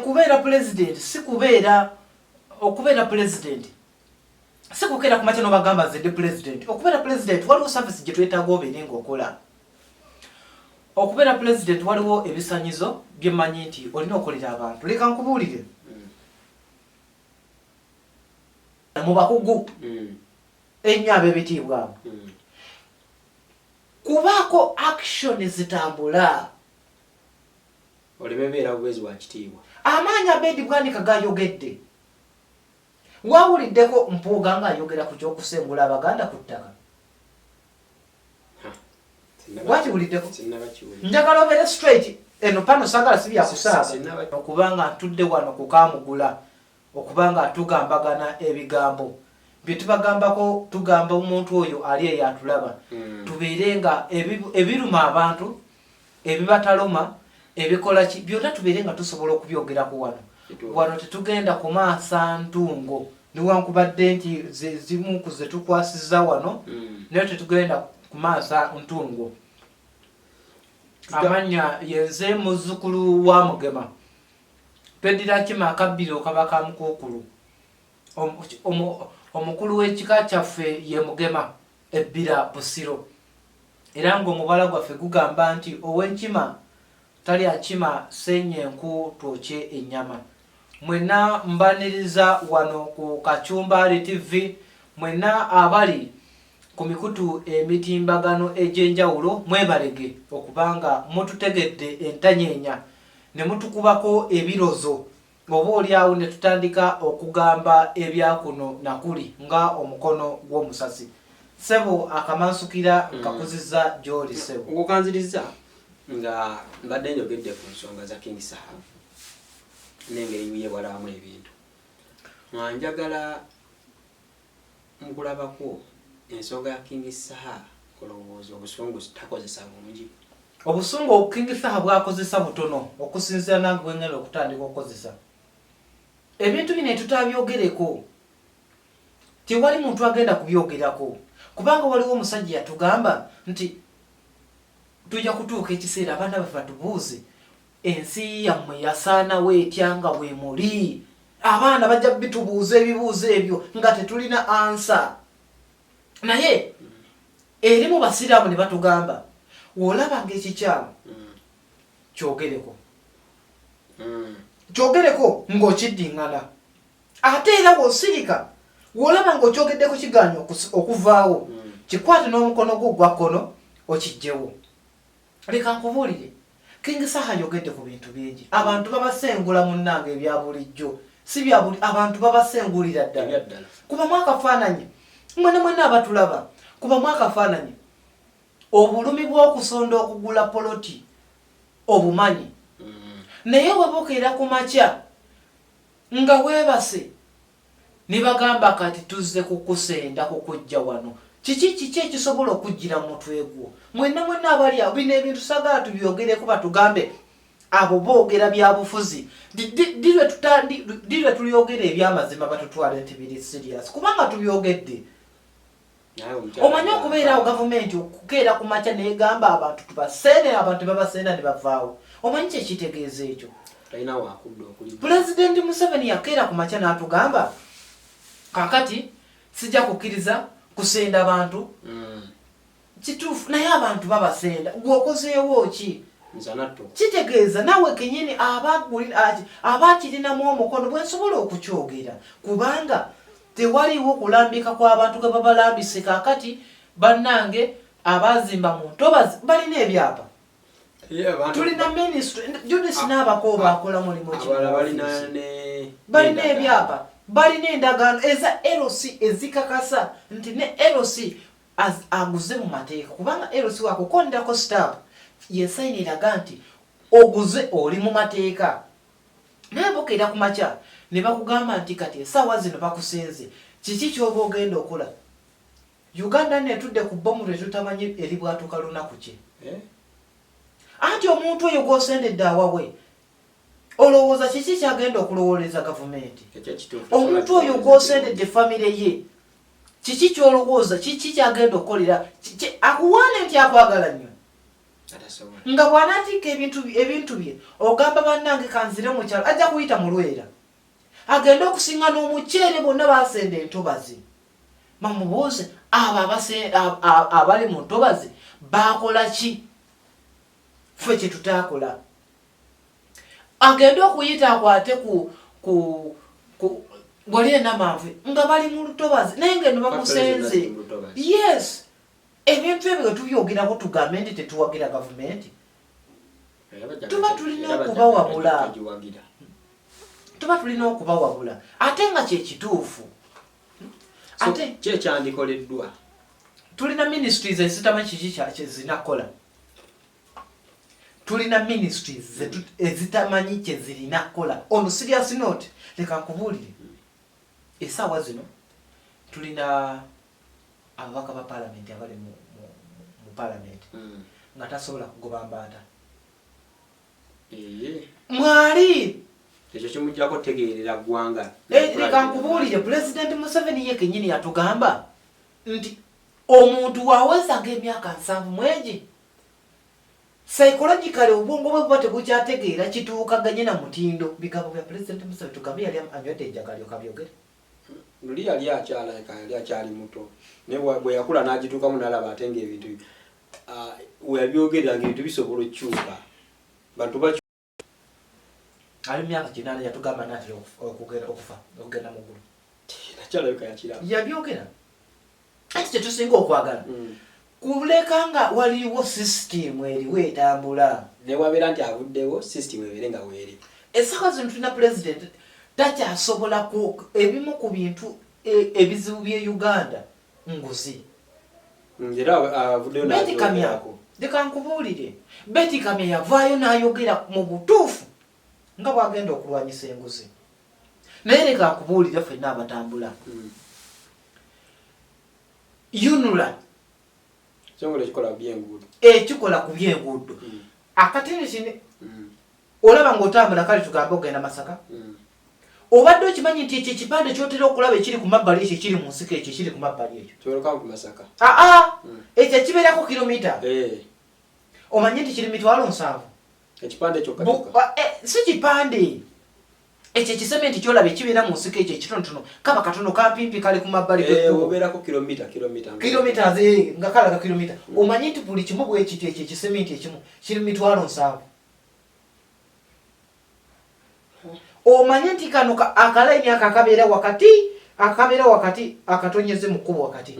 Kubeera pulezidenti si kubeera, okubeera pulezidenti si kukeera ku makya n'obagamba nze ndi pulezidenti. Okubeera pulezidenti waliwo service gye twetaaga obeere ng'okola. Okubeera pulezidenti waliwo ebisanyizo bye mmanyi nti olina okolera abantu. Leka nkubuulire. Mu bakugu ennyo ab'ebitiibwa abo. Kubaako action zitambula. Oleme beera bubeezi wa kitiibwa. Amaanyi Abed Bwanika gayogedde. Wawuliddeko Mpuuga ng'ayogera ku ky'okusengula Abaganda ku ttaka? Wakiwuliddeko? Njagala obeere straight eno pano sagala si byakusaaga. Okuba nga ntudde wano ku Kamugula okuba nga tugambagana ebigambo bye tubagambako, tugamba omuntu oyo ali eyo atulaba, tubeere nga ebiruma abantu, ebibataluma, ebikola ki, byonna tubeere nga tusobola okubyogerako wano. Wano tetugenda kumaasa ntungo, newankubadde nti zimu ku ze tukwasizza wano, naye tetugenda kumaasa ntungo. Amannya yenze muzzukulu wa Mugema. Tweddira Nkima akabbiro kaba ka Mukuukulu. Omukulu w'ekika kyaffe ye Mugema e Bbira Busiro. Era ng'omubala gwaffe gugamba nti ow'enkima talya nkima sseenya enku twokye ennyama. Mwenna mbaniriza wano ku Kachumbaali TV, mwenna abali ku mikutu emitimbagano egy'enjawulo mwebalege okuba nga mututegedde entanyeenya ne mutukubako ebirozo oba oli awo ne tutandika okugamba ebya kuno na kuli nga omukono gw'omusasi. Ssebo akamansukira nkakuzizza gy'oli ssebo. Okukanziriza nga mbadde njogedde ku nsonga za King Saha n'engeri ye bw'alabamu ebintu, nga njagala mukulabako ensonga ya King Saha, olowooza obusungu takozesa bungi? Obusungu King Saha bw'akozesa butono okusinziira nange bwe ngenda okutandika okukozesa. Ebintu bino etutabyogereko tewali muntu agenda kubyogerako, kubanga waliwo omusajja yatugamba nti tujja kutuuka ekiseera abaana baffe batubuuze ensi yammwe yasaanawo etya nga weemuli. Abaana bajja bitubuuza ebibuuzo ebyo nga tetulina ansa. Naye eri mu basiraamu ne batugamba w'olabanga ekikyamu kyogereko, kyogereko ng'okiddingana. Ate era w'osirika w'olaba ng'okyogeddeko kigaanye okuvaawo, kikwate n'omukono gwo ogwa kkono okiggyewo. Leka nkubuulire, King Saha ayogedde ku bintu bingi. Abantu babasengula munnange ebya bulijjo si bya buli, abantu babasengulira ddala. Kubamu akafaananyi, mwena mwena abatulaba, kubamu akafaananyi obulumi bw'okusonda okugula poloti obumanyi. Naye we bukeera ku makya nga weebase ne bagamba kati tuzze kukusenda kukujja wano. Kiki kiki ekisobola okujjira mu mutwe gwo? Mwenna mwenna abali awo, bino ebintu sagala tubyogereko batugambe abo boogera bya bufuzi. Ddi lwe tulyogera ebyamazima batutwale nti biri serious? Kubanga tubyogedde. Omanyi okubeera awo gavumenti okukeera ku makya n'egamba abantu tubaseene, abantu babaseena ne bavaawo. Omanyi kye kitegeeza ekyo? Pulezidenti Museveni yakeera ku makya n'atugamba kaakati sijja kukkiriza kusenda bantu. Kituufu, naye abantu babasenda. Gwe okozeewo ki? Kitegeeza naawe kenyini aba akirinamu omukono, bwe nsobola okukyogera, kubanga tewaliiwo kulambika kw'abantu kwe babalambise. Kaakati bannange abaazimba mu ntobazi balina ebyapa. Tulina ministry, Judith Nabakooba akola mulimu ki? Balina ebyapa, balina endagaano eza LC ezikakasa nti ne LC aguze mu mateeka, kubanga LC wakukonderako stamp ye sayini eraga nti oguze oli mu mateeka. Naye bukeera ku makya ne bakugamba nti kati essaawa zino bakusenze, kiki ky'oba ogenda okola? Uganda nno etudde ku bbomu lwe tutamanyi eribwatuka lunaku ki. Anti omuntu oyo gw'osendedde awawe olowooza kiki ky'agenda okulowooleza gavumenti? Omuntu oyo gw'osendedde famire ye kiki ky'olowooza kiki ky'agenda okukolera? Akuwaane nti akwagala nnyo. Nga bw'anaatikka ebintu bye ogamba bannange kanzire mu kyalo, ajja kuyita mu Lwera agende okusiŋŋana omuceere. Bonna baasenda entobazi, bamubuuze abo abali mu ntobazi baakola ki ffe kye tutaakola. Agende okuyita akwate ku wali enamanve nga bali mu lutobazi, naye nga eno bamusenze. Yes, ebintu ebyo wetubyogerako tugambe nti tetuwagira gavumenti, tuba tulina okubawabula, tuba tulina okubawabula, ate nga kyekituufu. Ate kyekyandikoleddwa. Tulina ministries ezitamanyi kiki kyezinakola, tulina ministries ezitamanyi kyezirina kukola. On serious note, leka nkubuulire, esaawa zino tulina ababaka ba palamenti abali mu palamenti nga tasobola kugoba mbaata. Mwali. Ekyo kimugjako tegeerera ggwanga. Leka nkubuulire, Pulezidenti Museveni ye kenyini yatugamba nti omuntu wawezaga emyaka 70 mwegi, psychologically obwongo bwe buba tebukyategeera kituukaganye na mutindo. Bigambo bya Pulezidenti Museveni. Tugambe yali anywedde enjaga alyoka byogere? Luli yali akyalabika yali akyali muto, naye bwe yakula n'agituukamu n'alaba ate ngaebintu weyabyogerera nga ebintu bisobola okukyuka, bantu baki. Ali myaka 80, yatugamba natera okufa okugenda mu ggulu. Nakyalabika yakiraba. Yabyogera. Ati kyetusinga okwagala kuleka nga waliwo sisitimu eriwo etambula. Newabeera nti avuddewo, system ebeere nga weeri. Essaawa zino tulina pulezidenti takyasobola ku ebimu ku bintu ebizibu by'e Uganda, nguzi. Era avuddeyo. Beti Kamya. N'agyogerako. Leka nkubuulire, Beti Kamya yavaayo n'ayogera mu butuufu nga bw'agenda okulwanyisa enguzi, naye leka nkubuulire, ffenna abatambula, UNRA, Ekitongole ekikola byenguudo. Ekikola ku byenguudo, akatinitini olaba ng'otambula, kale tugambe ogenda Masaka, obadde okimanyi nti ekyo ekipande kyotera okulaba ekiri ku mabbali, ekyo ekiri mu nsiko, ekyo ekiri ku mabbali ekyo? Kyoleka ku Masaka. Aa, ekyo ekibeerako kilomita, omanyi nti kiri 700,000? Ekipande kyokka kyokka? Si kipande, ekyo ekisementi kyolaba ekibeera mu nsiko, ekyo ekitonotono, kaba katono kampimpi kali ku mabbali g'ekkubo. Obeerako kilomita kilomita. Kilomita nga kalaga kilomita. Omanyi nti buli kimu bwe kityo, ekyo ekisementi ekimu kiri 700,000? Omanyi nti kano akalayini ako akabeera wakati akatonyeze mu kkubo wakati,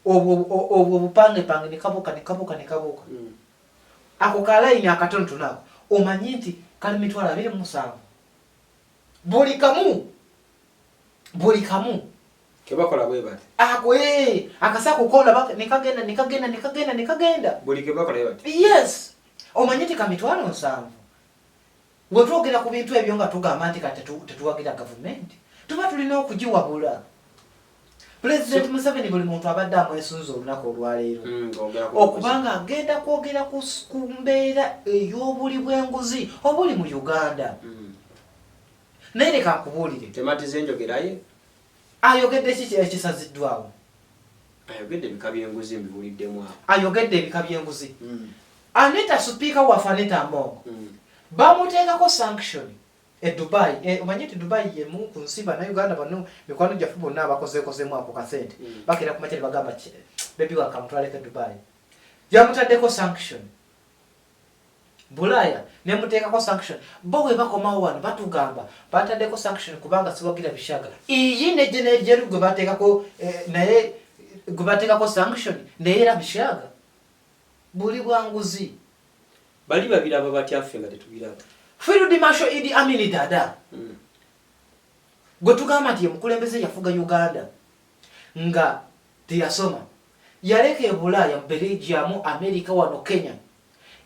obwo obupangepange ne kabuuka ne kabuuka ne kabuuka, ako kalayini akatonotono ako, omanyi nti kali 27,000 buli kamu, buli kamu? Kebakola bwe bati. Ako akasako kolaba ne kagenda ne kagenda ne kagenda ne kagenda. Buli kebakola bwe bati. Yes, omanyi nti ka 700,000? We twogera ku bintu ebyo nga tugamba nti kati tetuwagira gavumenti, tuba tulina okugiwabula. Pulezidenti Museveni buli muntu abadde amwesunza olunaku olwaleero, Ng'ogera ku okubanga agenda kwogera ku mbeera ey'obuli bw'enguzi obuli mu Uganda. Naye leka nkubuulire. Tematiza enjogera ye. Ayogedde ki ekisaziddwawo? Ayogedde ebika by'enguzi, mbiwuliddemu awo. Ayogedde ebika by'enguzi. Anita, sipiika waffe Anita Among, bamuteekako sanction e Dubai. Omanyi nti Dubai yemu ku nsi Bannayuganda bano mikwano gyaffe bonna abakozeekozeemu ako kasente bakeera ku makya ne bagamba, "Baby wange kamutwaleko e Dubai." Yamutaddeko sanction Bulaaya, nemuteekako sanction. Bo bwe bakomawo wano batugamba bataddeko sanction kubanga siwagira bishaga iyi nejenejeru gwe bateekako naye gwe bateekako sanction, naye era bishaga buli bwanguzi. Bali babiraba batya ffe nga tetubiraba? Field Marshal Idi Amin Dada, gwe tugamba nti ye mukulembeze yafuga Uganda nga teyasoma, yaleka e Bulaaya, mu Belgium, America, wano Kenya,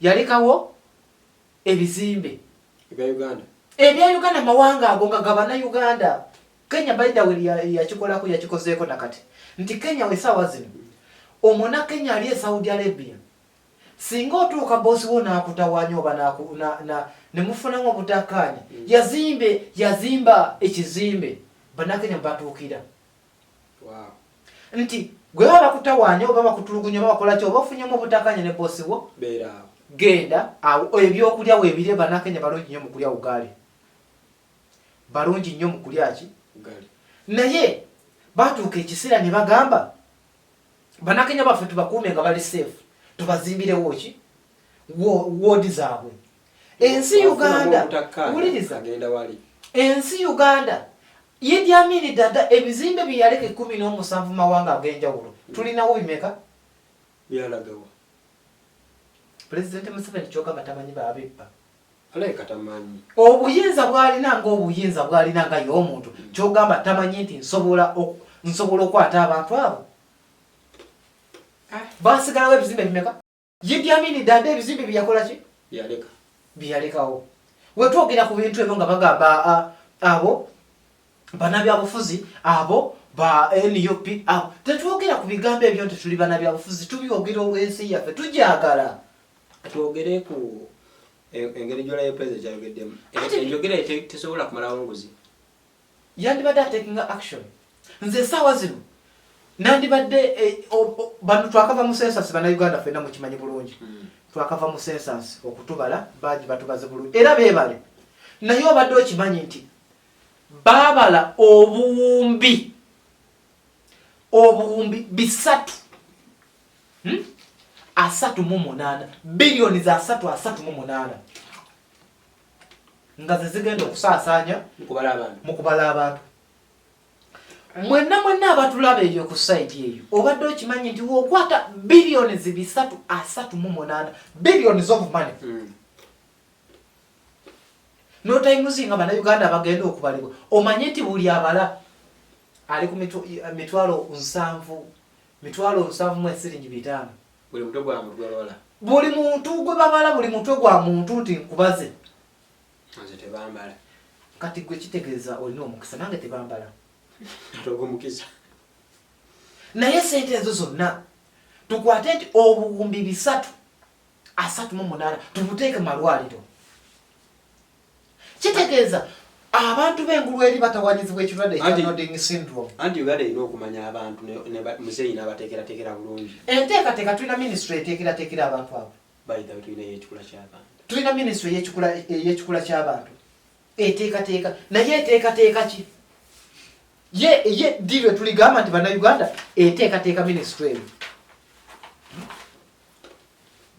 yalekawo ebizimbe. Ebya Uganda. Ebya Uganda, mawanga ago nga gabana Uganda. Kenya, by the way, yakikolako, yakikozeeko nakati nti Kenya wesaawa zino omuna Kenya ali e Saudi Arabia, singa otuuka bosi wo n'akutawaanya oba ne mufunamu obutakkaanya, yazimba ekizimbe Bannakenya mubatuukira nti gwe baba bakutawaanya oba bakutulugunya oba bakolaki oba ofunyemu obutakkaanya ne bosi wo. Beera awo. Genda awo ebyokulya weebiri. Bannakenya balungi nnyo mu kulya ugali, balungi nnyo mu kulya ki? Ugali. Naye batuuka ekiseera ne bagamba, bannakenya baffe tubakuume nga bali safe, tubazimbirewo ki? Woodi zaabwe. Ensi Uganda, wuliriza. Agenda wali. Ensi Uganda, Idi Amin Dada ebizimbe bye yaleka 17 mawanga ag'enjawulo, tulinawo bimeka? Byalagawa? Pulezidenti Museveni kyogamba tamanyi babibba? Alabika tamanyi. Obuyinza bwalina, ngaobuyinza bwalina nga y'omuntu, kyogamba tamanyi nti nsobola okwata abantu abo basigalawo? Ebizimbe bimeka Idi Amin Dada ebizimbe byeyakola ki? Yaleka. Byeyalekawo. Wetwogera ku bintu ebyo nga bagamba abo banabyabufuzi, abo ba NUP, abo tetwogera ku bigambo ebyo nti tuli banabyabufuzi. Tubyogera olw'ensi yaffe, tujagala. Twogere ku engeri gyolayo pulezidenti kyayogeddemu. Enjogera tesobola kumalawo nguzi. Yandibadde atakinga action. Nze esaawa zino nandibadde bano twakava mu census. Bannayuganda ffenna mukimanyi bulungi, twakava mu census. Okutubala bangi batubaze bulungi era beebale, naye obadde okimanyi nti baabala obuwumbi 338, biliyoni za 338 nga ze zigenda okusaasaanya mukubala abantu. Mu kubala abantu. Mwenna mwenna abatulaba eyo ku site eyo, obadde okimanyi nti wokwata biliyoni 338, billions of money, notimes nga bannayuganda abagenda okubalibwa, omanye nti buli abala ali ku 70,000, 70,000 mu esiringi 500. Buli mutwe gwa muntu gwebabala. Buli muntu gwe babala, buli mutwe gwa muntu nti nkubaze. Nze tebambala. Kati gwe kitegeeza olina omukisa, nange tebambala. Ate ogwomukisa. Naye sente ezo zonna tukwate nti obuwumbi 338 tubuteeke mu malwaliro, kitegeeza abantu b'engulu eri batawanyizibwa ekirwadde ekya nodding syndrome. Anti Uganda erina okumanya abantu muzeeyi n'abateekerateekera bulungi. Enteekateeka, tulina minisitule eteekerateekera abantu abo. By the way, tulinayo ekikula ky'abantu. Tulina minisitule ey'ekikula ky'abantu eteekateeka, naye eteekateeka ki? Ye ddi lwe tuligamba nti bannayuganda eteekateeka minisitule eyo?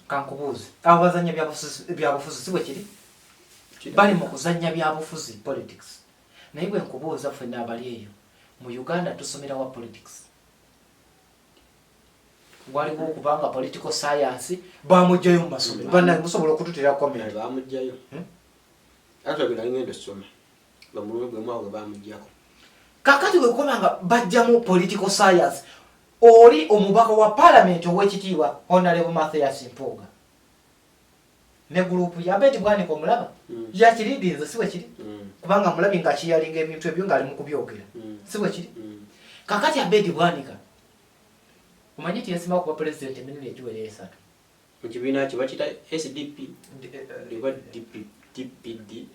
Kankubuuze, abo bazanya byabufuzi, si bwe kiri? Bali mu kuzanya byabufuzi, politics. Naye bwe nkubuuza, ffenna abali eyo mu Uganda tusomera wa politics? Waliwo okubanga political science bamugjayo mu masomero? Bannange, musobola okututera comment. Bamugjayo. Actually nali ngenda osoma bamulume gwe mwawe bamugjako. Kakati bwekuba nga bajjamu political science, oli omubaka wa parliament owekitiibwa Honorable Mathias Mpuuga ne group ya Abed Bwanika, omulaba yakiridinze, si bwe kiri? Kubanga mulabi ng'akiyalinga ebintu ebyo ng'ali mu kubyogera, si bwe kiri? Kakati Abed Bwanika, omanyi nti yesimbawo kuba pulezidenti emirundi egiwera esatu? Mu kibiina kye bakiyita SDP oba DP, DPD,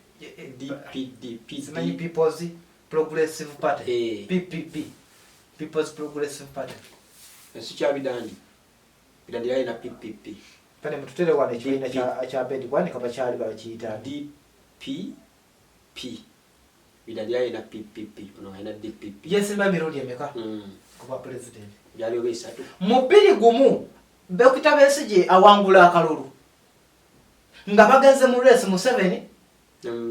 DPD? Simanyi. PD. People's Progressive Party. PPP, People's Progressive Party. Si kya Bidandi? Bidandi yalina PPP. Kale mututere wano ekibiina kya Abed Bwanika bakyali bakiyita? DPP. Bidandi yalina PPP, ono alina DPP. Yesimba emirundi emeka kuba pulezidenti? Byali oba esatu. Mu 2001 Dokita Besigye awangula akalulu nga bagenze mu race Museveni,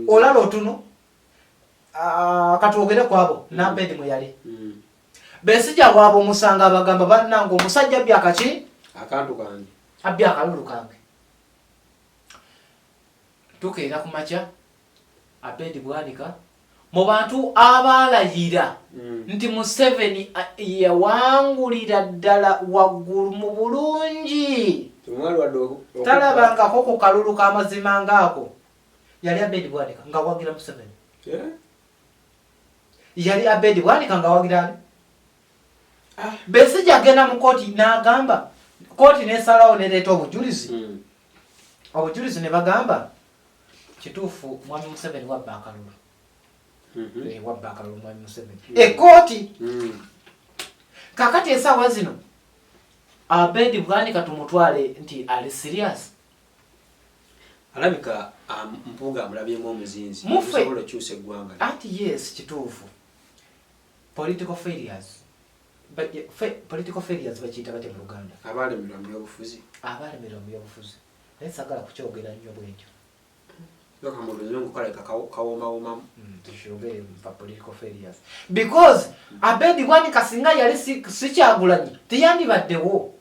olala otuno, katwogere kwabo n'Abedi mwe yali. Besigye awaaba omusango, abagamba, "Bannange, omusajja abbye akaki?" Akantu kange. "Abbye akalulu kange." Tukeera ku makya, Abedi Bwanika mu bantu abaalayira nti Museveni yawangulira ddala waggulu mu bulungi, Temwalwadde talabangako ku kalulu k'amazima ngaako, yali Abedi Bwanika nga wagira Museveni. Eh? Yali Abedi Bwanika nga wagira ani? Ah. Besigye agenda mu kooti n'agamba, kooti nesalawo nereeta obujulizi, obujulizi ne bagamba, "Kituufu, mwami Museveni wabba akalulu." Eh, wabba akalulu mwami Museveni. Ekooti kakati esaawa zino Abedi Bwanika tumutwale nti ali serious? Alabika Mpuuga amulabyemu omuzinzi ogusobola okyusa eggwanga. Anti yes, kituufu. Political failures. Political failures bakiyita batya mu Luganda? Abaalemererwa mu byobufuzi. Abaalemererwa mu byobufuzi. Naye sagala kukyogera nnyo bwentyo. Yoka mu luzungu kalabika kawoomawomamu. Tukyogere ba political failures. Because Abedi Bwanika singa yali si Kyagulanyi teyandibaddewo.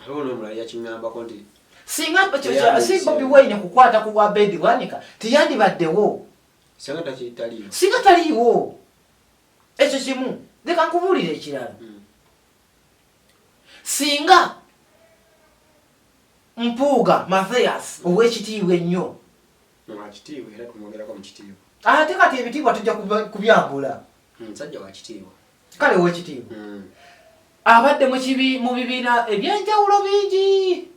Aliwo n'omulala yakiŋŋambako nti singa si Bobi Wine kukwata ku Abedi Bwanika teyandibaddewo. Singa taliiwo. Singa taliiwo. Ekyo kimu. Leka nkubuulire ekirala. Singa Mpuuga Mathias ow'ekitiibwa ennyo. Wa kitiibwa era tumwogerako mu kitiibwa. Ate kati ebitiibwa tujja kubyambula. Musajja wa kitiibwa. Kale ow'ekitiibwa. Abadde mu bibiina eby'enjawulo bingi.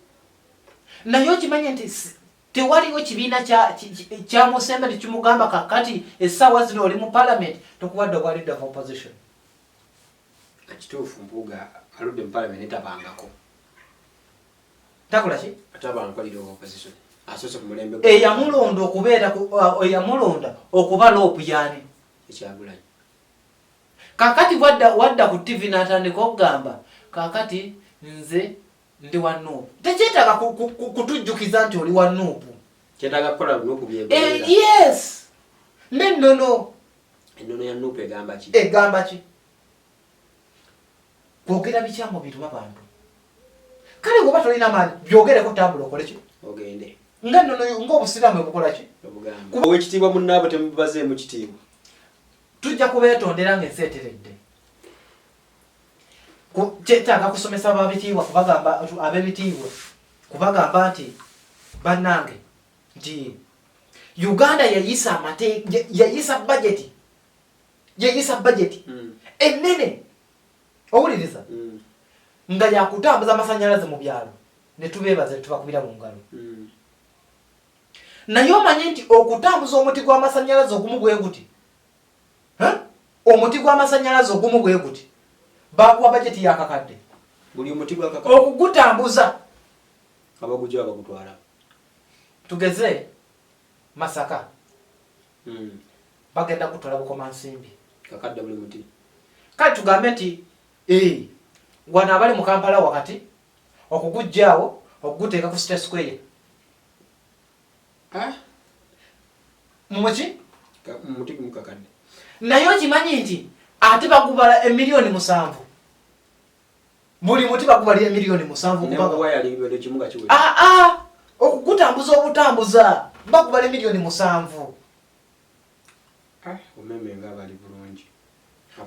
Naye okimanye nti tewaliwo kibiina kya Museveni kimugamba kakati essaawa zino oli mu parliament tokuwadde obwa leader of opposition. Kituufu Mpuuga aludde mu parliament tabangako. Takola ki? Atabangako leader of opposition. Asoose ku mulembe eyamulonda okubeera eyamulonda okuba LOP yaani? Ekyagulanyi. Kakati wadda ku TV n'atandika okugamba kakati nze ndi wa NUP. Tekyetaaga kutujjukiza nti oli wa NUP. Kyetaaga kukola NUP byegoberera. Yes. N'ennono. Ennono ya NUP egamba ki? Egamba ki? Kwogera bikyamu biruma bantu. Kale bw'oba tolina maanyi byogereko tambula okole ki? Ogende. Nga nnono ng'obusiraamu bukola ki? Obugamba. Ow'ekitiibwa munnaabwe temubazeemu kitiibwa. Tujja kubeetondera ng'ensi eteredde. Kyetaaga kusomesa ab'ebitiibwa kubagamba ab'ebitiibwa kubagamba nti bannange nti Uganda yayisa amateeka, yayisa budget. Yayisa budget. Ennene. Owuliriza? Nga yakutambuza amasannyalaze mu byalo ne tubeebaza ne tubakubira mu ngalo. Naye omanye nti okutambuza omuti gw'amasannyalaze ogumu bwe guti. Omuti gw'amasannyalaze ogumu bwe guti. Bakuwa bajeti ya kakadde. Buli omuti gwa kakadde. Okugutambuza. Abagujja bagutwala. Tugeze Masaka. Bagenda kutwala Bukomansimbi. Kakadde buli muti. Kale tugambe nti wano abali mu Kampala wakati okugujjaawo okuguteeka ku State Square. Muki? Muti gumu kakadde. Naye okimanyi nti ate bagubala emiliyoni 7. Buli muti bagubala emiliyoni 7 kubanga waya libero kimu nga kiwe. Okugutambuza obutambuza bagubala emiliyoni 7. Umeme nga bali bulungi.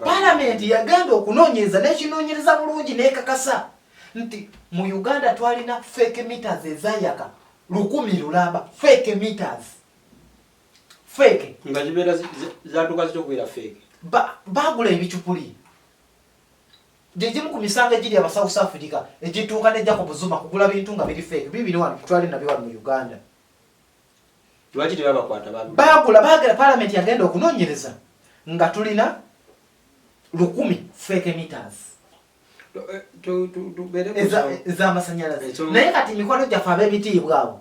Parliament yagenda okunoonyereza n'ekinoonyereza bulungi n'ekakasa nti mu Uganda twalina fake meters ezayaka 1000 lulamba fake meters. Fake. Nga zibeera zatuuka zitya okubeera fake? Baagula ebicupuli. Gye gimu ku misango egiri aba South Africa egituuka ne Jacob Zuma kugula bintu nga biri fake. Bibiri wano twali nabyo wano mu Uganda. Lwaki tebabakwata? Baagula, baagala parliament yagenda okunoonyereza nga tulina 1000 fake meters. Ez'amasannyalaze. Naye kati mikwano gyaffe ab'ebitiibwa abo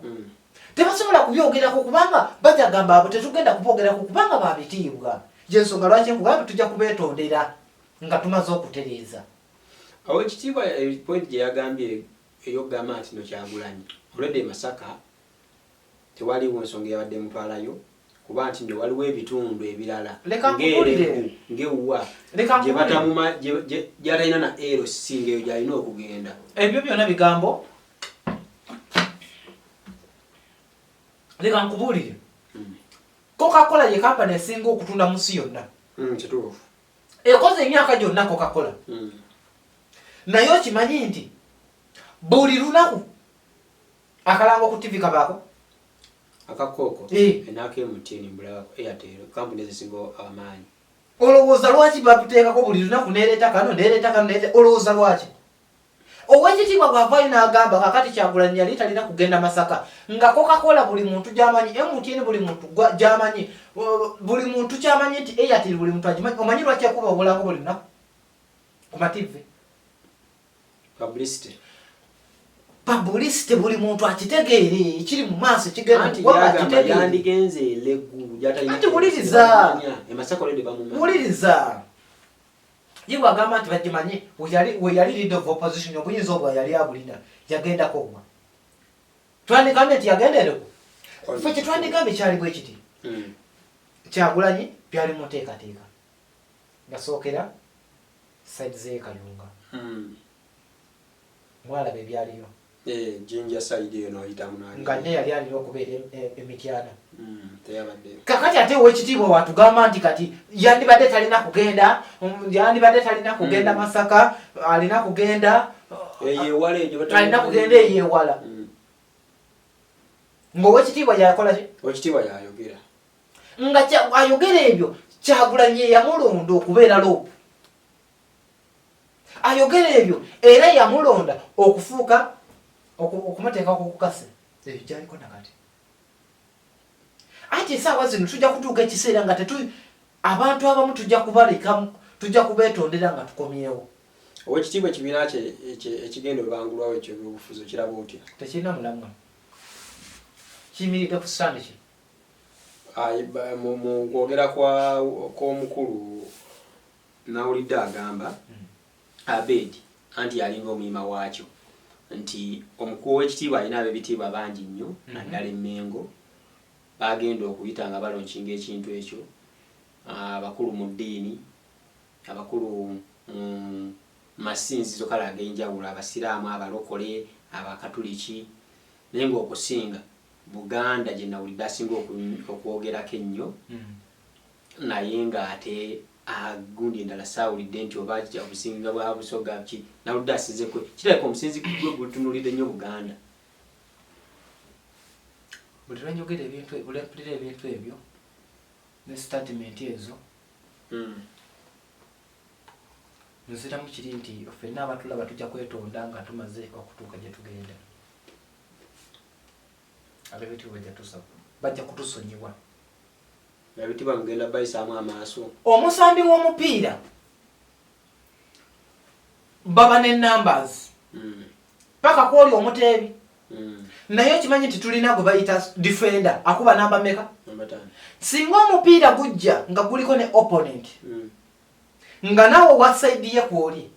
tebasobola kubyogerako kubanga bajagamba abo tetugenda kuboogerako kubanga ba bitiibwa. Gy'ensonga lwaki nkugamba tujja kubeetondera nga tumaze okutereeza. Awo ekitiibwa point gye yagambye ey'okugamba nti no Kyagulanyi already e Masaka tewaliwo nsonga eyabadde emutwalayo kuba nti nno waliwo ebitundu ebirala ng'ewuwa gye batamuma gy'atalina na LC ng'eyo gy'alina okugenda. Ebyo byonna bigambo. Leka nkubuulire. Coca-Cola ye kampani esinga okutunda mu nsi yonna. Kituufu. Ekoze emyaka gyonna Coca-Cola. Naye okimanyi nti buli lunaku akalango ku TV kabaako? Akakooko enaka MTN mbulabako Airtel kampuni ezisinga amaanyi. Olowooza lwaki bakuteekako buli lunaku neereeta kano neereeta kano neereeta, olowooza lwaki? Owekitiibwa bw'avaayo n'agamba kaakati Kyagulanyi yali talina kugenda Masaka nga Coca-Cola buli muntu gy'amanyi, MTN buli muntu gy'amanyi, buli muntu ky'amanyi nti Airtel buli muntu agimanyi. Omanyi lwaki ekuba obulango buli lunaku ku ma TV? Publicity. Publicity, buli muntu akitegeere ekiri mu maaso ekigenda Anti okuba yagamba akitegeere. yandigenze Elegu gy'atalina Anti wuliriza. E Masaka already bamumanyi. Wuliriza, ye bwagamba nti bagimanyi, we yali leader of opposition, obuyinza obwo yali abulina, yagendako wa? Twandigambye nti yagenda Elegu? Ffe kyetwandigambye kyali bwe kiti. Kyagulanyi byali mu nteekateeka, yasookera side z'e Kayunga. Mwalaba ebyaliyo. Eh, Jinja side eyo n'oyitamu n'agenda. Nga nye yali alina okubeera emityana. Teyabaddeyo. Kakati ate owekitiibwa watugamba nti kati yandibadde talina kugenda, yandibadde talina kugenda Masaka, alina kugenda eyo ewala egyo alina kugenda eyo ewala. Ng'owekitiibwa yakola ki? Owekitiibwa yayogera. Nga ayogera ebyo, Kyagulanyi yamulonda okubeera LOP. Ayogera ebyo era yamulonda okufuuka okumuteekako ku kase eyo gyaliko nakati. Anti esaawa zino tujja kutuuka ekiseera nga tetu abantu abamu tujja kubaleka, tujja kubeetondera nga tukomyewo. Owekitiibwa, ekibiina kye ekigenda obangulwawo ekyebyobufuzi okiraba otya? Tekirina mulamwa, kiyimiridde ku stand ki? Ayi, mu kwogera kw'omukulu nawulidde agamba Abed, anti yalinga omuyima waakyo, nti omukulu w'ekitiibwa alina ab'ebitiibwa bangi nnyo, naddala emmengo bagenda okuyita nga balaunchinga ekintu ekyo, abakulu mu ddiini, abakulu mu masinzizo kale ag'enjawulo, abasiraamu, abalokole, abakatuliki, naye ng'okusinga Buganda gye nawulidde asinga okwogerako ennyo. Naye ng'ate gundi endala saawulidde nti oba obusinga bwa Busoga ki, nawulidde asinze kwe kirabika omusinzi gwe gutunuulidde nnyo Buganda. Buli lwenjogera ebintu, buli lwempulira ebintu ebyo ne statement ezo, nziramu kiri nti ffenna abatulaba tujja kwetonda nga tumaze okutuuka gye tugenda. Ab'ebitiibwa bajja kutusonyiwa. Ab'ebitiibwa mugenda bayisaamu amaaso. Omusambi w'omupiira baba ne numbers paka kwoli omuteebi. Naye okimanyi nti tulina gwe bayita defender, akuba namba meka? Namba 5. Singa omupiira gujja nga guliko ne opponent, nga naawe owa side ye kwoli,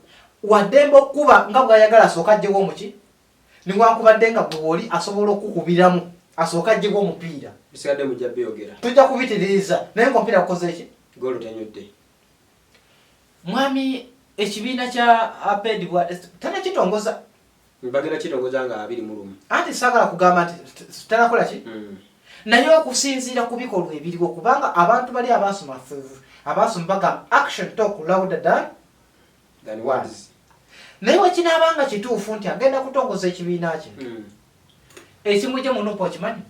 waddembe okukuba nga bw'ayagala, asooka ajjewo omuki, newankubadde nga gwe woli asobola okukubiramu, asooka ajjewo omupiira. Bisigadde mujja byogera. Tujja kubitiririza, naye nga omupiira gukoze ki? Golo tenywedde. Mwami, ekibiina kya Abed tanakitongoza. Bagenda kitongoza nga 21. Anti saagala kugamba nti tanakola ki, naye okusinziira ku bikolwa ebiriwo, kubanga abantu bali abasoma bagamba action talk louder than Than words. Naye wekinaabanga kituufu nti agenda kutongoza ekibiina kye, ekimujje mu NUP okimanyi?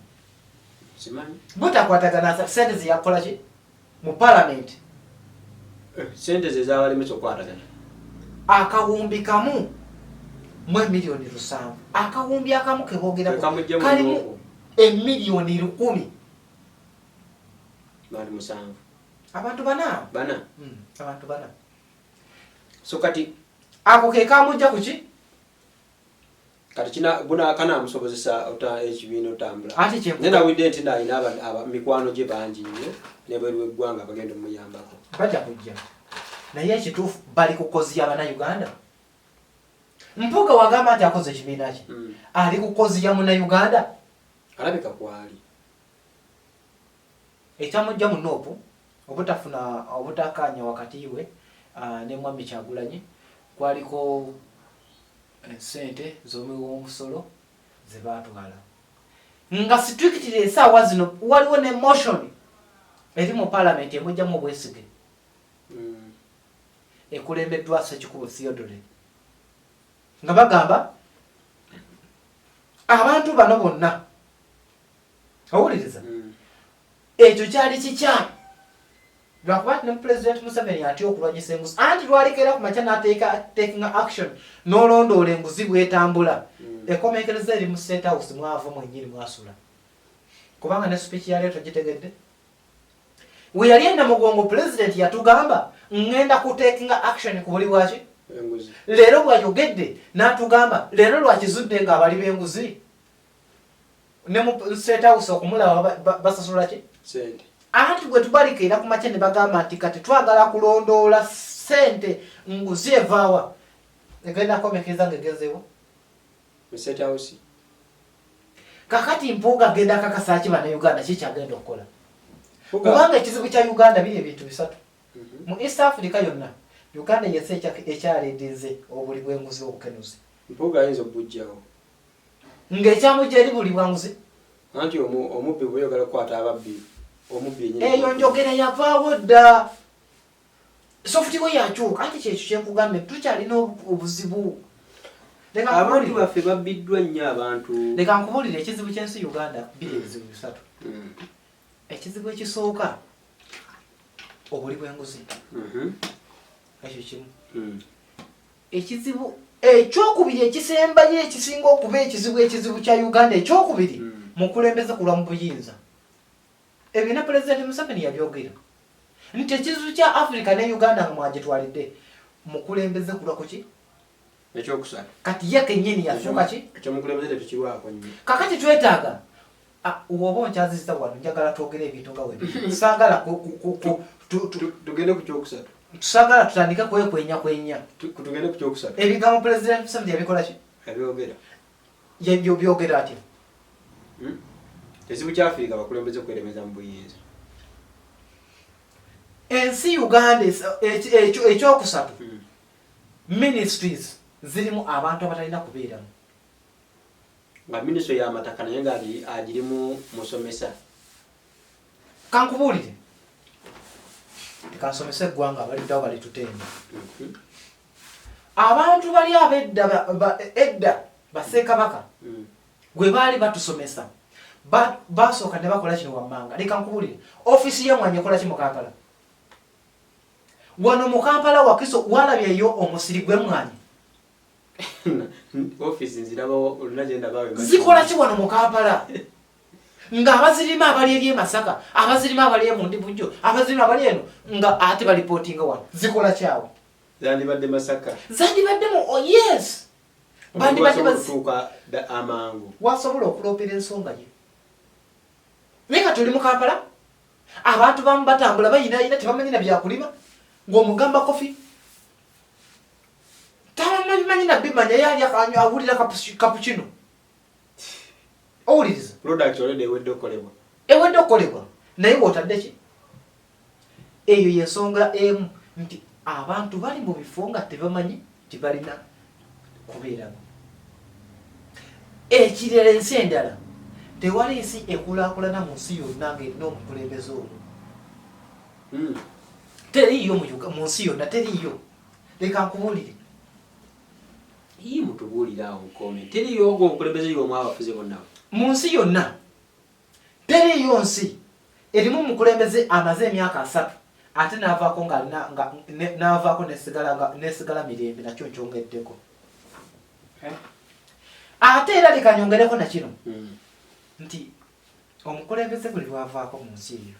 Simanyi. Butakwatagana sente zeyakola ki mu palamenti. Sente ze zabalemesa okukwatagana. Akawumbi kamu mu 700,000, akawumbi akamu kebogerako Kamujje mu kalimu NUP. 1,000,000. Bantu 7. Abantu 4. 4. Abantu 4. So kati ako ke kamujja kuki? Kati kina buna kanamusobozesa ota ekibiina otambula. Ate kye Naye nawulidde nti alina mikwano gye bangi nnyo nebweru w'eggwanga bagenda omuyambako. Bajja kujja, naye ekituufu bali ku cause y'Abannayuganda. Mpuuga wagamba nti akoze ekibiina kye, ali ku cause ya Munnayuganda? Alabika kwali. Ekyamujja mu NUP obutafuna obutakkaanya wakati we ne Mwami Kyagulanyi, kwaliko ensente z'omuwi w'omusolo ze baatwala nga strictly. Esaawa zino waliwo ne motion eri mu palamenti emugjamu obwesige, ekulembeddwa Sekikubo Theodore, nga bagamba abantu bano bonna, owuliriza? Ekyo kyali kikyamu, lwakuba nti ne President Museveni atya okulwanyisa enguzi, anti lwalekera ku makya n'ateeka taking action n'olondoola enguzi bwetambula, ekomekereza eri mu State House mwava mwennyini mwasula, kubanga ne speech yaleero togitegedde. We yali e Namugongo, President yatugamba, "Ŋŋenda ku takinga action ku buli bwaki." Enguzi. Leero bwayogedde n'atugamba leero lwakizudde nga abali b'enguzi ne mu State House okumulaba basasula ki? Sente. Anti bwe tubalikeera ku makya ne bagamba nti kati twagala kulondoola sente nguzi evaawa, egenda kukomekeza ng'egezeewo Mu State House. Kakati Mpuuga agenda akakasa ki Bannayuganda ki kyagenda okukola? Kubanga ekizibu kya Uganda biri ebintu bisatu. Mu East Africa yonna, Uganda yensi ekyaleedinze obuli bw'enguzi obukenuzi. Mpuuga ayinza obujjawo. Ng'ekyamujja eri buli bwanguzi. Anti omubbi bwe oyagala okukwata ababbi, omubbi yennyini. Eyo njogera yavaawo dda. Software yakyuka, anti kyekyo kyenkugambye tukyalina obuzibu. Abantu baffe babbiddwa nnyo abantu. Leka nkubuulire ekizibu ky'ensi Uganda biri ebizibu bisatu. Ekizibu ekisooka obuli bw'enguzi. Ekyo kimu. Ekizibu ekyokubiri ekisembayo ekisinga okuba ekizibu ekizibu kya Uganda ekyokubiri, mukulembeze kulwa mu buyinza. Ebyo ne Pulezidenti Museveni yabyogera nti ekizibu kya Africa ne Uganda nga mwagitwalidde mukulembeze kulwa kuki? Ekyokusatu. Kati ye kennyini yafuuka ki? Ekyomukulembeze tetukirwako nnyo. Kakati twetaaga woba onkyazizza wano njagala twogere ebintu nga webiri. Saagala tugende ku kyokusatu. Saagala tutandike kwekwenya kwenya. Tugende ku kyokusatu. Ebigambo Pulezidenti Museveni yabikola ki? Yabyogera. Byogera atya? Ekizibu kya Afirika abakulembeze kweremeza mu buyinza. Ensi Uganda ekyokusatu, ministries zirimu abantu abatalina kubeeramu. Nga minisitule y'amataka naye nga agirimu musomesa. Kankubuulire, tekansomesa eggwanga abaliddawo balitutenda. Abantu bali ab'edda edda bassekabaka gwe baali batusomesa basooka ne bakola kino wammanga. Leka nkubuulire, ofiisi y'emmwanyi ekola ki mu Kampala? Wano mu Kampala Wakiso walabyeyo omusiri gw'emmwanyi? Ofiisi nzirabawo oluna gye ndabawo. Zikola ki wano mu Kampala? Ng'abazirima abali eri e Masaka, abazirima abali e Bundibugyo, abazirima abali eno nga ate balipootinga wano. Zikola ki awo? Zandibadde Masaka. Zandibadde mu, oh, yes. Bandibadde okutuuka amangu. Wasobola okuloopera ensonga ye. Naye kati oli mu Kampala, abantu bamu batambula bayinaayina tebamanyi na byakulima, ng'omugamba kofi tabamanyi na bimanya, ye ali awulira cappuccino. Owuliriza? Product already ewedde okukolebwa. Ewedde okukolebwa, naye w'otadde ki? Eyo y'ensonga emu nti abantu bali mu bifo nga tebamanyi nti balina kubeeramu. Ekirala, ensi endala tewali nsi ekulaakulana mu nsi yonna ng'erina omukulembeze omu. Teriiyo mu nsi yonna, teriiyo. Leka nkubuulire. Ii, mutubuulire awo nkome. Teriiyo ogwo omukulembeze y'omu abafuze bonna. Mu nsi yonna teriiyo nsi erimu omukulembeze amaze emyaka 30 ate n'avaako ng'alina nga n'avaako nesigala mirembe, nakyo nkyongeddeko. Ate era leka nyongereko na kino nti omukulembeze buli lwavaako mu nsi eyo,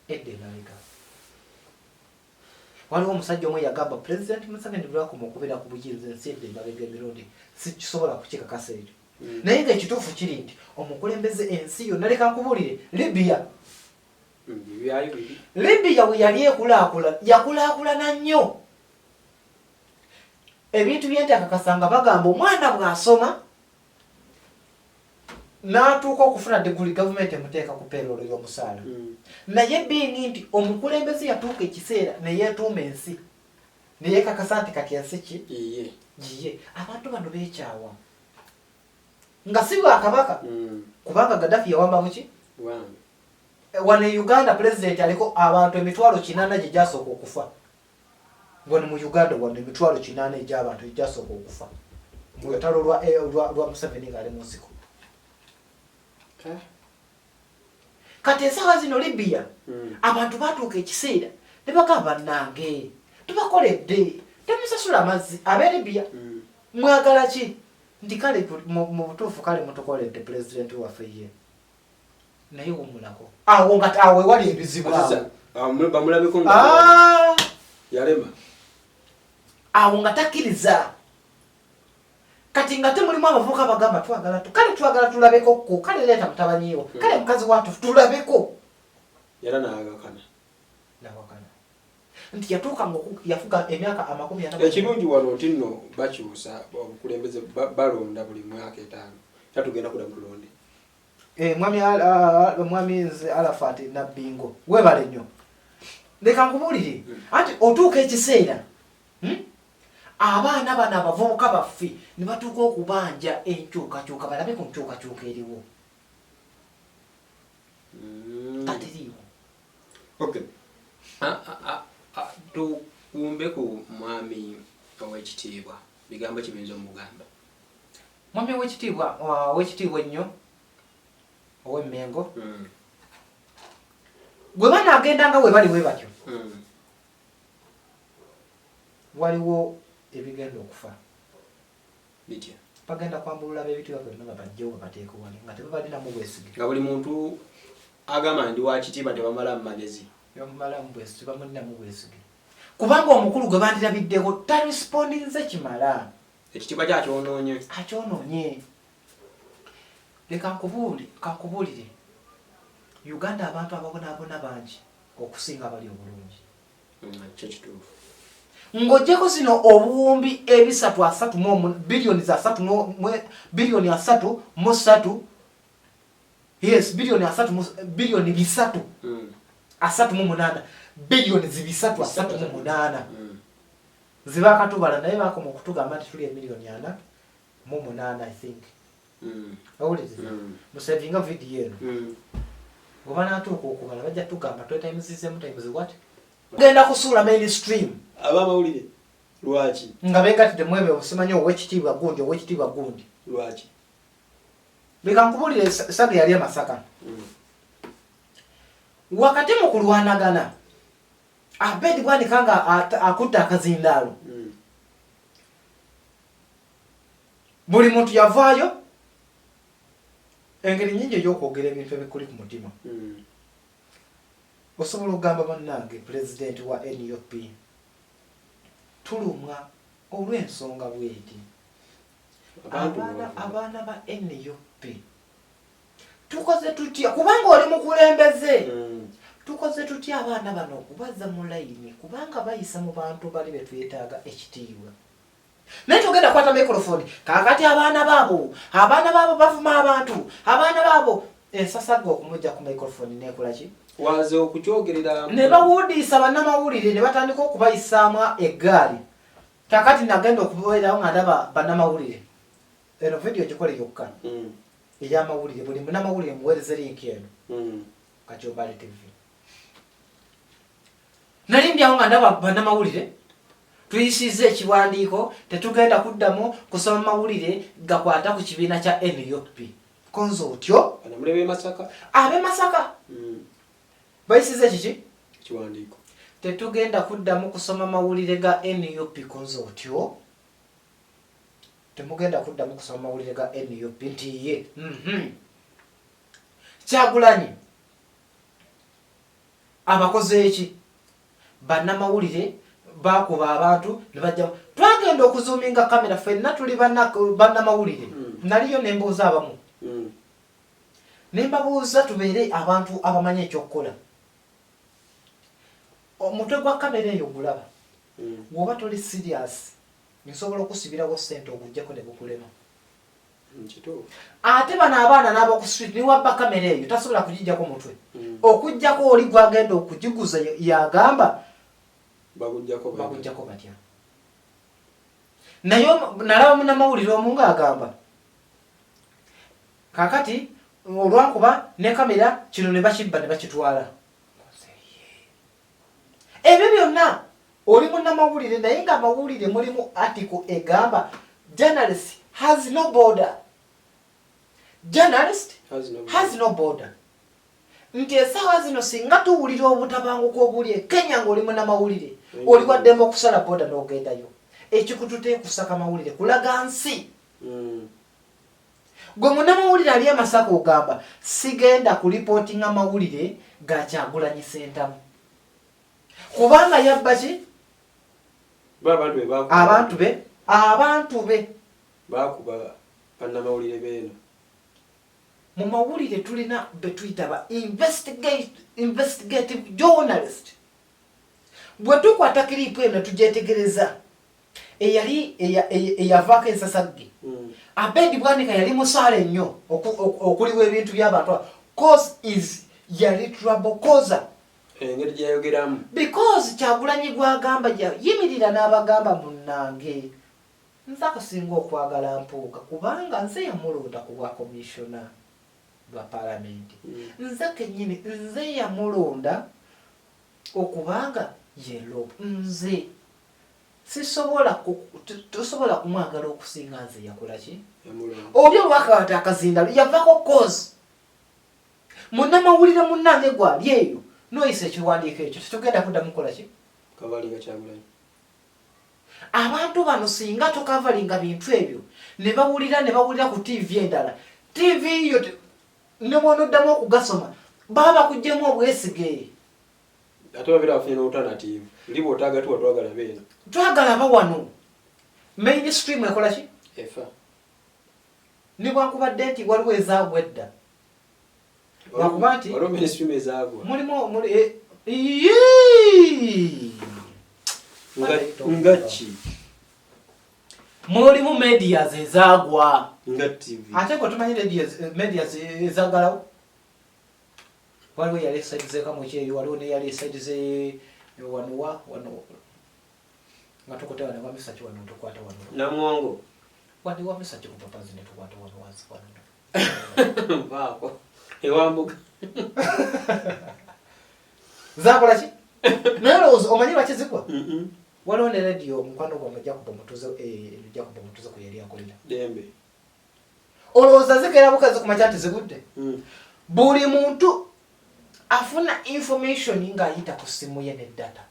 edda emabega waliwo omusajja omu yagamba Pulezidenti Museveni lwakoma okubeera ku buyinza ensi edda emabega emirundi, sikisobola kukikakasa ekyo. Naye ng'ekituufu kiri nti omukulembeze ensi yonna, leka nkubuulire, Libya. Libya bwe yali ekulaakulana, yakulaakulana nnyo. Ebintu byentakakasa nga bagamba omwana bw'asoma n'atuuka okufuna diguli, gavumenti emuteeka ku payroll y'omusaala. Naye being nti omukulembeze yatuuka ekiseera ne yeetuuma ensi ne yeekakasa nti kati ensi ki giye, abantu bano beekyawa nga si bwakabaka, kubanga Gaddafi yawamba buki wano e Uganda. Pulezidenti aliko abantu 800,000 gye gyasooka okufa wano mu Uganda, wano 800,000 egy'abantu egyasooka okufa mu lutalo lwa Museveni ng'ali mu nsiko. Kati essaawa zino Libya abantu batuuka ekiseera ne bagamba, bannange tubakoledde, temusasula amazzi ab'e Libya, mwagala ki? Nti kale mu butuufu kale mutukoledde, pulezidenti waffe ye naye wumulako awo nga awo ewali ebizibu awo. Bamulabeko nga yalema. Awo nga takkiriza. Kati nga temulimu abavubuka bagamba twagala kale twagala tulabeko ko, kale leeta mutabanyiwo, kale mukazi watu tulabeko. Era n'agakana. Nawakana nti yatuuka nga yafuga emyaka 40. Ekirungi wano nti nno bakyusa obukulembeze, balonda buli mwaka 5, era tugenda kudda mutulonde. Mwami nze Arafat Nabbingo, webale nnyo. Leka nkubuulire, anti otuuka ekiseera, Abaana bano abavubuka baffe ne batuuka okubanja enkyukakyuka, balabe ku nkyukakyuka eriwo. Kateriiwo. Okay. Tukumbe ku mwami ow'ekitiibwa, bigambo kibiyinza omugamba? Mwami ow'ekitiibwa, ow'ekitiibwa ennyo ow'Emmengo, gwe banaagenda nga we bali bwe batyo, waliwo ebigenda okufa. Bitya? Bagenda kwambulula b'ebitiibwa byonna babajjewo babateeke wali nga tebabalinamu bwesige. Nga buli muntu agamba ndi wa kitiibwa tebamalamu magezi. Tebamalamu bwesige, tebamulinamu bwesige. Kubanga omukulu gwe bandirabiddeko tarespondinze kimala. Ekitiibwa kye akyonoonye. Akyonoonye. Leka nkubuulire. Uganda abantu ababonaabona bangi okusinga abali obulungi. Kyo kituufu. Ng'oggyeko zino obuwumbi ebisatu asatu mu omu, biliyoni za asatu mu, mu, biliyoni asatu mu ssatu, yes, biliyoni asatu mu, biliyoni bisatu 38, biliyoni zi bisatu asatu mu munaana. Zibaakatubala, naye baakoma okutugamba nti tuli emiliyoni 48, I think. Owuliriza? Musevinga vidiyo eno. Bwe banaatuuka okubala bajja tugamba twetimesizemu times what? Genda kusuula mainstream. Abamawulire lwaki? Nga beegattidde mu ebyo simanyi ow'ekitiibwa gundi, ow'ekitiibwa gundi. Lwaki? Leka nkubuulire saga yali e Masaka. Wakati mu kulwanagana, Abed Bwanika nga akutte akazindaalo. Buli muntu yavaayo engeri nnyingi ey'okwogera ebintu ebikuli ku mutima. Osobola okugamba bannange pulezidenti wa NUP tulumwa olw'ensonga bweti. Abaana ba NUP tukoze tutya, kubanga oli mukulembeze, tukoze tutya abaana bano okubazza mu layini, kubanga bayisa mu bantu bali be twetaaga ekitiibwa. Naye togenda kwata microphone kaakati abaana baabo bavuma abantu, abaana baabo ensasaga okumujja ku microphone nekola ki? Waze okukyogerera. Ne bawudiisa bannamawulire ne batandika okubayisaamu eggaali. Kaakati nagenda okubeerawo nga ndaba bannamawulire. Eno vidiyo gikole yokka. Ey'amawulire, buli munnamawulire muweereze link eno. Kachombari TV. Nali ndi awo nga ndaba bannamawulire tuyisizza ekiwandiiko, tetugenda kuddamu kusoma mawulire gakwata ku kibiina kya NUP. Konze otyo? Bannamawulire b'e Masaka. Ab'e Masaka. Bayisizza ekiki? Ekiwandiiko. Tetugenda kuddamu kusoma mawulire ga NUP. Konze otyo? Temugenda kuddamu kusoma mawulire ga NUP nti ye. Kyagulanyi abakoze eki? Bannamawulire bakuba abantu ne bajja. Twagenda okuzuuminga kamera ffenna tuli bannamawulire. Naliyo ne mbuuza abamu. Ne mbabuuza tubeere abantu abamanyi ekyokukola. Omutwe gwa kamera eyo gulaba. Bw'oba toli serious, nsobola okusibirawo ssente oguggyeko ne gukulema. Ate bano abaana n'ab'oku street ne wabba kamera eyo tasobola kugiggyako mutwe. Okuggyako oli gw'agenda okugiguza y'agamba Baguggyako batya. Naye nalaba munnamawulire omu ng'agamba kaakati olwankuba ne kamera kino ne bakibba ne bakitwala. Ebyo byonna oli munnamawulire, naye ng'amawulire mulimu article egamba journalist has no border. Journalist has no border. Nti essaawa zino singa tuwulira obutabanguko obuli e Kenya ng'oli munnamawulire, oli wa ddembe okusala border n'ogendayo. Ekikutute kusaka mawulire kulaga nsi. Gwe munnamawulire ali e Masaka ogamba sigenda kulipootinga mawulire ga Kyagulanyi Ssentamu kubanga yabba ki? Abantu be abantu be Bakuba bannamawulire beeno. Mu mawulire tulina betuyita ba investigative journalist. Bwe tukwata clip eno tugyetegereza, eyali eyavaako ensasagge, Abedi Bwanika yali musaale nnyo okuliwa ebintu by'abantu, cause is yali trouble causer. Engeri gyeyayogeramu. Because Kyagulanyi gwagamba yimirira n'abagamba, munnange, nze akusinga okwagala Mpuuga kubanga nze yamulonda ku bwa commissioner bwa palamenti. Nze kennyini nze yamulonda okubanga ye LOP. Nze sisobola, tosobola kumwagala okusinga nze yakola ki? Oli olwakawata akazindalo yavako, cause munnamawulire munnange gwali eyo noyisa ekiwandiiko ekyo, tetugenda kuddamu kukola ki? Abantu bano singa tokavalinga bintu ebyo ne bawulira, ne bawulira ku TV endala, TV yo ne bwonoddamu okugasoma baba bakugyemu obwesige. Ate babeera bafunye n'alternative li bw'otaagatuwa, twagala beeno. Twagala ba wano mainstream ekola ki? Efa. Ne bwakubadde nti waliwo ezaagwa edda, lwakuba nti waliwo mainstream ezaagwa. Mulimu muli iyii! Nga ki? Mulimu medias ezaagwa. Nga TV. Ate gwe tumanyi medias ezagalawo, waliwo eyali e side z'ekamwekyeyo, waliwo neyali e side ze wano wa wano nga tukutte wano wamisaki, wano tukwata wano. Namuwongo. Wano wamisaki ku papazi ne tukwata wano wansi wano. Vaako ewambuga. Zakola ki? Naye olowooza omanyi lwaki zigwa? Waliwo ne radio omukwano gwange Jacob Omutuze, Jacob Omutuze kwe yali akolera. Dembe. Olowooza zikeera bukazi kumakya nti zigudde? Buli muntu afuna information ng'ayita ku ssimu ye ne data.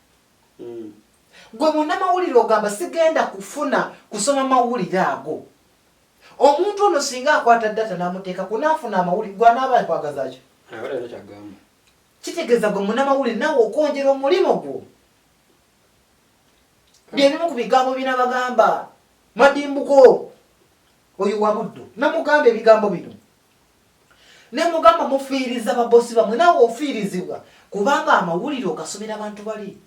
Gwe munnamawulire ogamba sigenda kufuna kusoma mawulire ago, omuntu ono singa akwata data n'amuteeka kunaafuna amawulire, gwanaaba kwagaza ki? Aba talina kyagamba. Kitegeeza gwe munnamawulire naawe okwongera omulimu gwo. Byebimu ku bigambo binabagamba madimbuko oyo wa Buddu, namugamba ebigambo bino nemugamba mufiiriza babosi bamwe, naawe ofiirizibwa kubanga amawulire ogasomera abantu bali.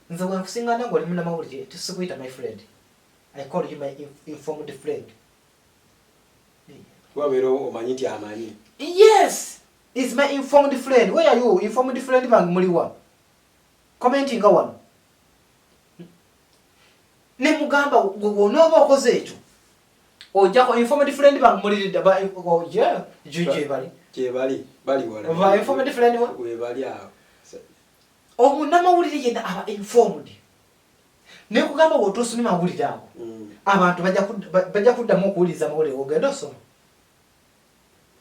Nze wenkusingana nga oli munnamawulire tisikuyita my friend, I call you my informed friend. Wabeera omanyi nti amanyi. Yes, is my informed friend. Where are you, informed friend bange? Muliwa? Commentinga wano. Ne mugamba gwe onooba okoze ekyo ojjako informed friend bange muliridda gye bali. Gyebali, bali wala. Va informed friend wa Webali awo. Omunnamawulire yenna aba informed, nekugamba bw'otoosome mawulire ago, abantu bajja kuddamu okuwuliriza amawulire gogenda osoma.